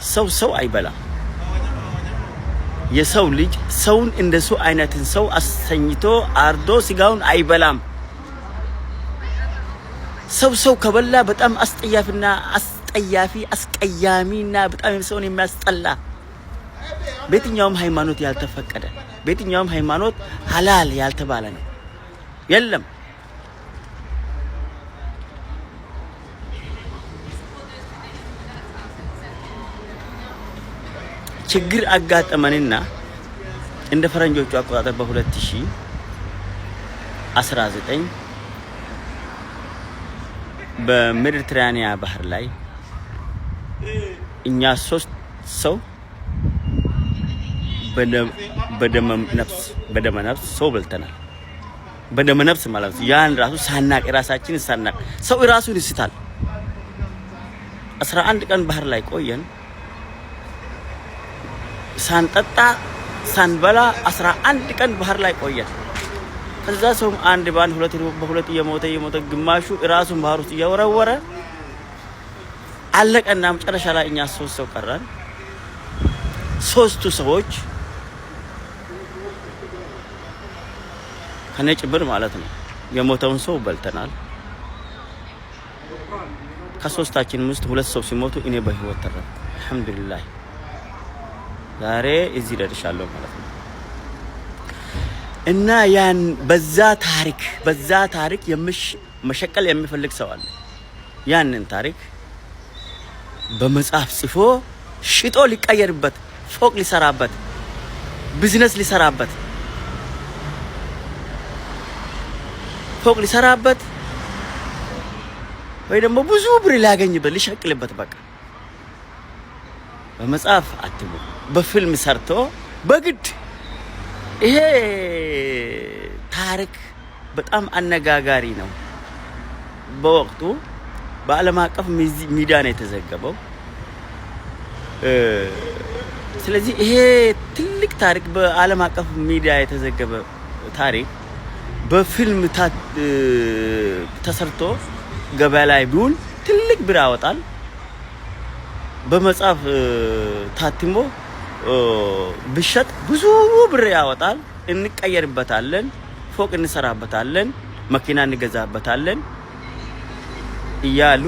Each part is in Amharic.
ሰው ሰው አይበላም። የሰው ልጅ ሰውን እንደሱ አይነትን ሰው አሰኝቶ አርዶ ስጋውን አይበላም። ሰው ሰው ከበላ በጣም አስጠያፊና አስጠያፊ አስቀያሚና በጣም ሰውን የሚያስጠላ፣ በየትኛውም ሃይማኖት ያልተፈቀደ፣ በየትኛውም ሃይማኖት ሀላል ያልተባለ ነው። የለም። ችግር አጋጠመንና እንደ ፈረንጆቹ አቆጣጠር በ2019 በሜዲትራኒያ ባህር ላይ እኛ ሶስት ሰው በደመ ነፍስ ሰው በልተናል። በደመ ነፍስ ማለት ነው። ያን ራሱ ሳናቅ፣ ራሳችንን ሳናቅ ሰው ራሱን ይስታል። 11 ቀን ባህር ላይ ቆየን። ሳንጠጣ ሳንበላ 11 ቀን ባህር ላይ ቆየን። ከዛ ሰውም አንድ በአንድ፣ ሁለት በሁለት እየሞተ እየሞተ፣ ግማሹ ራሱን ባህር ውስጥ እየወረወረ አለቀና መጨረሻ ላይ እኛ ሶስት ሰው ቀረን። ሶስቱ ሰዎች ከነ ጭምር ማለት ነው። የሞተውን ሰው በልተናል። ከሶስታችን ውስጥ ሁለት ሰው ሲሞቱ እኔ በህይወት ተረፍኩ። አልሐምዱሊላህ ዛሬ እዚህ ደርሻለሁ ማለት ነው። እና ያን በዛ ታሪክ መሸቀል የሚፈልግ ሰው አለ። ያንን ታሪክ በመጽሐፍ ጽፎ ሽጦ ሊቀየርበት፣ ፎቅ ሊሰራበት፣ ቢዝነስ ሊሰራበት፣ ፎቅ ሊሰራበት ወይ ደግሞ ብዙ ብር ሊያገኝበት፣ ሊሸቅልበት፣ በቃ በመጽሐፍ አትሞ በፊልም ሰርቶ በግድ። ይሄ ታሪክ በጣም አነጋጋሪ ነው። በወቅቱ በዓለም አቀፍ ሚዲያ ነው የተዘገበው። ስለዚህ ይሄ ትልቅ ታሪክ፣ በዓለም አቀፍ ሚዲያ የተዘገበ ታሪክ በፊልም ተሰርቶ ገበያ ላይ ቢውል ትልቅ ብር ያወጣል። በመጽሐፍ ታትሞ ብሸጥ ብዙ ብር ያወጣል። እንቀየርበታለን፣ ፎቅ እንሰራበታለን፣ መኪና እንገዛበታለን እያሉ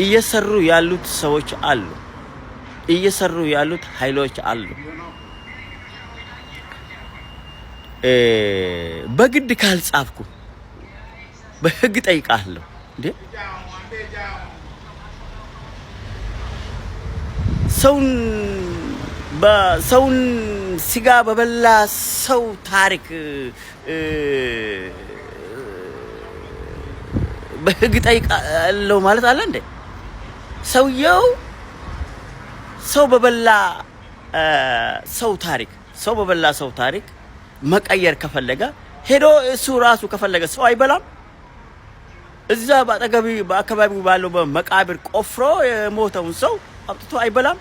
እየሰሩ ያሉት ሰዎች አሉ። እየሰሩ ያሉት ኃይሎች አሉ። በግድ ካልጻፍኩ በህግ ጠይቃለሁ እንዴ? ሰውን ስጋ በበላ ሰው ታሪክ በህግ ጠይቃለሁ ማለት አለ እንዴ? ሰውየው ሰው በበላ ሰው ታሪክ፣ ሰው በበላ ሰው ታሪክ መቀየር ከፈለገ ሄዶ እሱ ራሱ ከፈለገ ሰው አይበላም። እዛ በአጠገቢ በአካባቢው ባለው በመቃብር ቆፍሮ የሞተውን ሰው አምጥቶ አይበላም።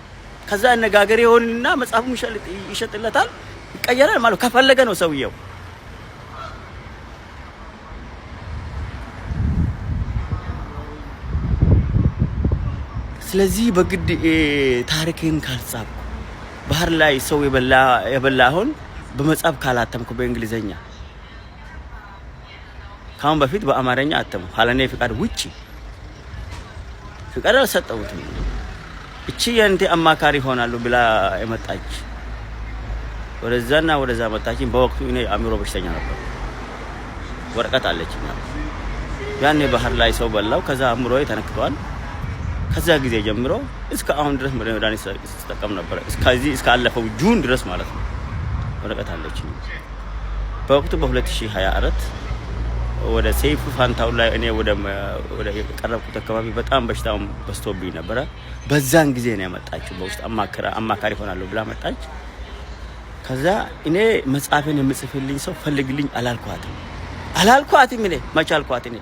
ከዛ አነጋገር ይሆንና መጽሐፉን ይሸጥለታል፣ ይቀየራል ማለት ከፈለገ ነው ሰውየው። ስለዚህ በግድ ታሪክን ካልጻፍኩ፣ ባህር ላይ ሰው የበላኸውን በመጽሐፍ ካላተምኩ በእንግሊዘኛ፣ ከአሁን በፊት በአማርኛ አተሙ ካለኔ ፍቃድ ውጪ፣ ፍቃድ አልሰጠሁትም። እቺ የእንቴ አማካሪ ይሆናሉ ብላ የመጣች ወደዛና ወደዛ መጣችኝ። በወቅቱ እኔ አእምሮ በሽተኛ ነበር። ወረቀት አለችኝ። ያኔ ባህር ላይ ሰው በላው። ከዛ አእምሮዬ ተነክቷል። ከዛ ጊዜ ጀምሮ እስከ አሁን ድረስ መድኃኒት ስጠቀም ነበረ። እስከዚህ እስከ አለፈው June ድረስ ማለት ነው። ወረቀት አለችኝ። በወቅቱ በ2024 ወደ ሰይፉ ፋንታሁን ላይ እኔ ወደ የቀረብኩት አካባቢ በጣም በሽታውን በዝቶብኝ ነበረ። በዛን ጊዜ ነው ያመጣችው። በውስጥ አማካሪ ሆናለሁ ብላ መጣች። ከዛ እኔ መጽሐፌን የምጽፍልኝ ሰው ፈልግልኝ አላልኳትም አላልኳትም። እኔ መች አልኳት? እኔ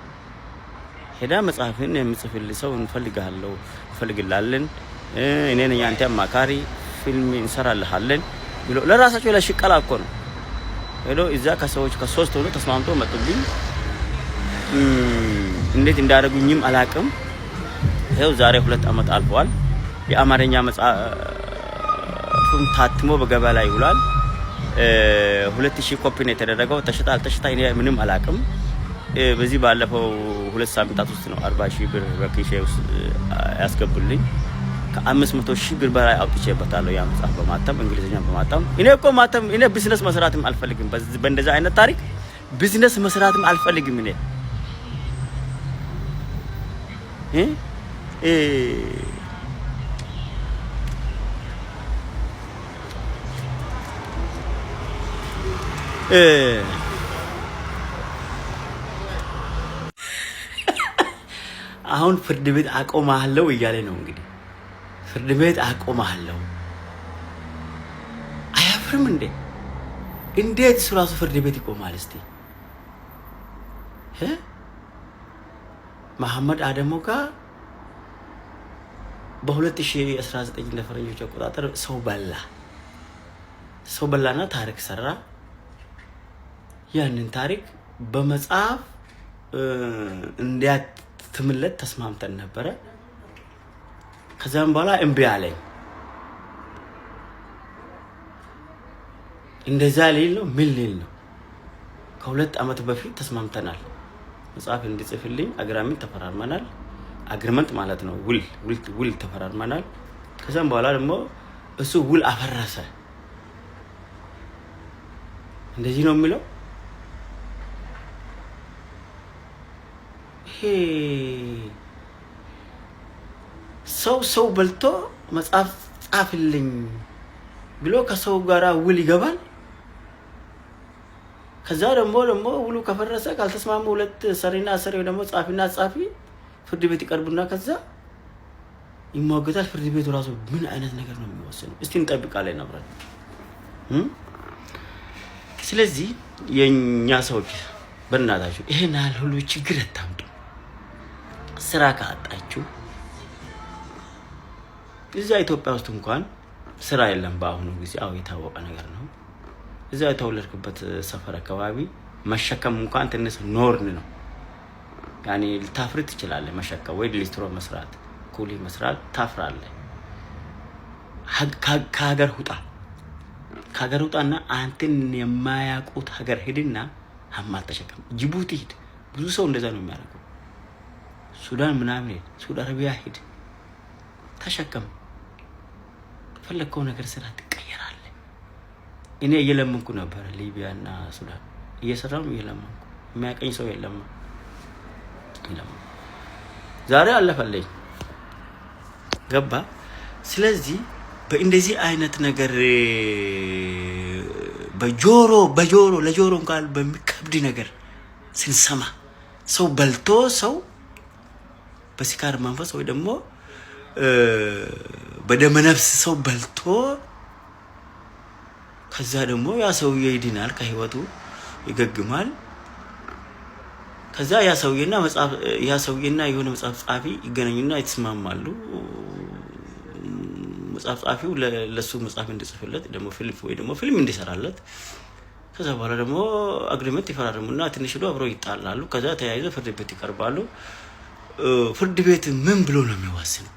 ሄዳ መጽሐፍን የምጽፍልኝ ሰው እንፈልግሃለሁ፣ እንፈልግላለን፣ እኔ ነኝ አንተ አማካሪ፣ ፊልም እንሰራልሃለን ብሎ ለራሳቸው ለሽቀላ እኮ ነው። ሄዶ እዛ ከሰዎች ከሶስት ሆኖ ተስማምቶ መጡብኝ። እንዴት እንዳደረጉኝም አላቅም። ይኸው ዛሬ 2 ዓመት አልፈዋል። የአማርኛ መጽሐፍም ታትሞ በገበያ ላይ ይውላል። 2000 ኮፒ ነው የተደረገው። ተሸጠ አልተሸጠ እኔ ምንም አላቅም። በዚህ ባለፈው 2 ሳምንታት ውስጥ ነው 40,000 ብር በኪሴ ውስጥ ያስገቡልኝ። ከ500,000 ብር በላይ አውጥቼበታለሁ። ያ መጽሐፍ በማተም፣ እንግሊዝኛ በማተም። እኔ እኮ ማተም፣ እኔ ቢዝነስ መስራትም አልፈልግም። በእንደዛ አይነት ታሪክ ቢዝነስ መስራትም አልፈልግም። እኔ እ እ አሁን ፍርድ ቤት አቆማለሁ እያለ ነው። እንግዲህ ፍርድ ቤት አቆማለሁ። አያፍርም እንዴ? እንዴት እሱ ራሱ ፍርድ ቤት ይቆማል? እስቲ መሐመድ አደሞ ጋር በ2019 እንደ ፈረንጆች አቆጣጠር ሰው በላ፣ ሰው በላና ታሪክ ሰራ። ያንን ታሪክ በመጽሐፍ እንዲያትምለት ተስማምተን ነበረ። ከዛም በኋላ እምቢ አለኝ። እንደዛ ሊል ነው፣ ምን ሊል ነው? ከ2 ዓመት በፊት ተስማምተናል። መጽሐፍ እንዲጽፍልኝ agreement ተፈራርመናል። Agreement ማለት ነው ውል፣ ውል ተፈራርመናል። ከዛም በኋላ ደግሞ እሱ ውል አፈረሰ። እንደዚህ ነው የሚለው። ይሄ ሰው ሰው በልቶ መጽሐፍ ጻፍልኝ ብሎ ከሰው ጋር ውል ይገባል። ከዛ ደግሞ ውሉ ከፈረሰ፣ ካልተስማሙ ሁለት ሰሪና አሰሪ ወይ ደግሞ ጻፊና ጻፊ ፍርድ ቤት ይቀርቡና ከዛ ይሟገታል። ፍርድ ቤቱ ራሱ ምን አይነት ነገር ነው የሚወስነው? እስቲ እንጠብቃለን አብረን። ስለዚህ የእኛ ሰዎች በእናታችሁ ይሄን ያህል ሁሉ ችግር አታምጡ። ስራ ካጣችሁ፣ እዛ ኢትዮጵያ ውስጥ እንኳን ስራ የለም በአሁኑ ጊዜ። አዎ፣ የታወቀ ነገር ነው። እዛ የተወለድኩበት ሰፈር አካባቢ መሸከም እንኳን ትንሽ ኖርን ነው። ያኔ ልታፍር ትችላለህ። መሸከም ወይ ሊስትሮ መስራት፣ ኩሊ መስራት ታፍራለህ። ከሀገር ውጣ፣ ከሀገር ውጣና አንተን የማያውቁት ሀገር ሂድና ሀማል ተሸከም። ጅቡቲ ሂድ። ብዙ ሰው እንደዛ ነው የሚያደርገው። ሱዳን ምናምን ሂድ፣ ሳውዲ አረቢያ ሂድ፣ ተሸከም። ፈለግከው ነገር ስራ፣ ትቀየራለህ። እኔ እየለመንኩ ነበረ ሊቢያ እና ሱዳን እየሰራም እየለመንኩ፣ የሚያቀኝ ሰው የለም። ዛሬ አለፈለኝ፣ ገባ። ስለዚህ በእንደዚህ አይነት ነገር በጆሮ ለጆሮ እንኳን በሚከብድ ነገር ስንሰማ፣ ሰው በልቶ፣ ሰው በስካር መንፈስ ወይ ደግሞ በደመነፍስ ሰው በልቶ፣ ከዛ ደግሞ ያ ሰውዬ ይድናል፣ ከህይወቱ ይገግማል። ከዛ ያ ሰውዬና የሆነ መጽሐፍ ጸሐፊ ይገናኙና ይተስማማሉ። መጽሐፍ ጸሐፊው ለሱ መጽሐፍ እንዲጽፍለት ደግሞ ፊልም ወይ ደግሞ ፊልም እንዲሰራለት፣ ከዛ በኋላ ደግሞ agreement ይፈራረሙና ትንሽ ሄዶ አብረው ይጣላሉ። ከዛ ተያይዘው ፍርድ ቤት ይቀርባሉ። ፍርድ ቤት ምን ብሎ ነው የሚወስነው?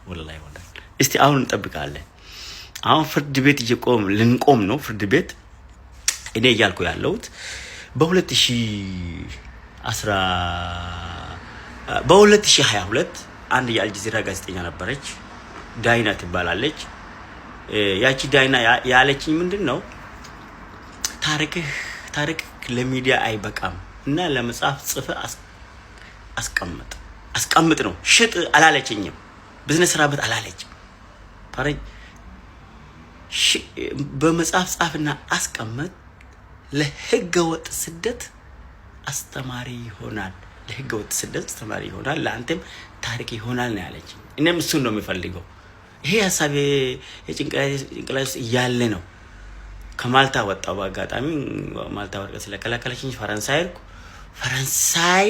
ወላሂ ወላሂ እስቲ አሁን እንጠብቃለን። አሁን ፍርድ ቤት እየቆም ልንቆም ነው። ፍርድ ቤት እኔ እያልኩ ያለሁት በ2010፣ በ2022 አንድ የአልጀዚራ ጋዜጠኛ ነበረች፣ ዳይና ትባላለች። ያቺ ዳይና ያለችኝ ምንድን ነው? ታሪክህ ታሪክ ለሚዲያ አይበቃም እና ለመጽሐፍ ጽፈህ አስቀምጥ፣ አስቀምጥ ነው፣ ሽጥ አላለችኝም። ቢዝነስ ስራበት አላለችም። በመጽሐፍ ጻፍና አስቀምጥ፣ ለህገ ወጥ ስደት አስተማሪ ይሆናል። ለህገ ወጥ ስደት አስተማሪ ይሆናል፣ ለአንተም ታሪክ ይሆናል ነው ያለች። እኔም እሱን ነው የሚፈልገው። ይሄ ሀሳብ የጭንቅላቴ ውስጥ እያለ ነው ከማልታ ወጣው። በአጋጣሚ ማልታ ወረቀት ስለከለከለችኝ ፈረንሳይ ሄድኩ። ፈረንሳይ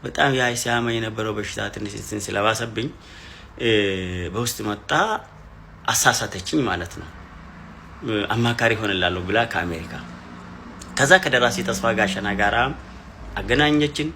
በጣም ያ ሲያመኝ የነበረው በሽታ ትንሽ እንትን ስለባሰብኝ በውስጥ መጣ አሳሳተችኝ ማለት ነው። አማካሪ ሆንላለሁ ብላ ከአሜሪካ፣ ከዛ ከደራሲ ተስፋ ጋሸና ጋራ አገናኘችን።